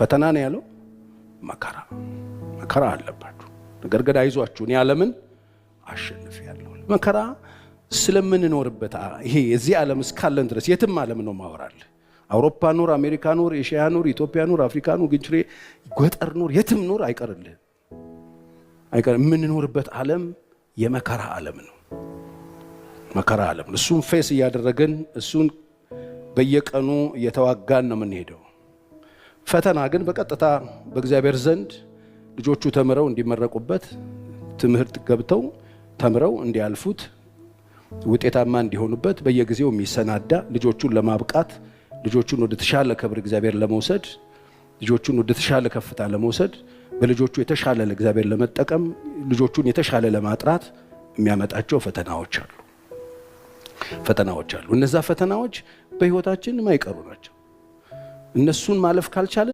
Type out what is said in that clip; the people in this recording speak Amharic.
ፈተና ነው ያለው፣ መከራ። መከራ አለባችሁ፣ ነገር ግን አይዟችሁ፣ እኔ ዓለምን አሸንፌአለሁ። መከራ ስለምንኖርበት ይሄ የዚህ ዓለም እስካለን ድረስ የትም ዓለም ነው ማወራልህ። አውሮፓ ኑር፣ አሜሪካ ኑር፣ ኤሽያ ኑር፣ ኢትዮጵያ ኑር፣ አፍሪካ ኑር፣ ግንችሬ ገጠር ኑር፣ የትም ኑር አይቀርልህም። አይቀር የምንኖርበት ዓለም የመከራ ዓለም ነው። መከራ ዓለም ነው። እሱን face እያደረግን፣ እሱን በየቀኑ እየተዋጋን ነው የምንሄደው። ፈተና ግን በቀጥታ በእግዚአብሔር ዘንድ ልጆቹ ተምረው እንዲመረቁበት፣ ትምህርት ገብተው ተምረው እንዲያልፉት፣ ውጤታማ እንዲሆኑበት በየጊዜው የሚሰናዳ፣ ልጆቹን ለማብቃት፣ ልጆቹን ወደ ተሻለ ክብር እግዚአብሔር ለመውሰድ፣ ልጆቹን ወደ ተሻለ ከፍታ ለመውሰድ፣ በልጆቹ የተሻለ ለእግዚአብሔር ለመጠቀም፣ ልጆቹን የተሻለ ለማጥራት የሚያመጣቸው ፈተናዎች አሉ። ፈተናዎች አሉ። እነዛ ፈተናዎች በሕይወታችን የማይቀሩ ናቸው። እነሱን ማለፍ ካልቻለ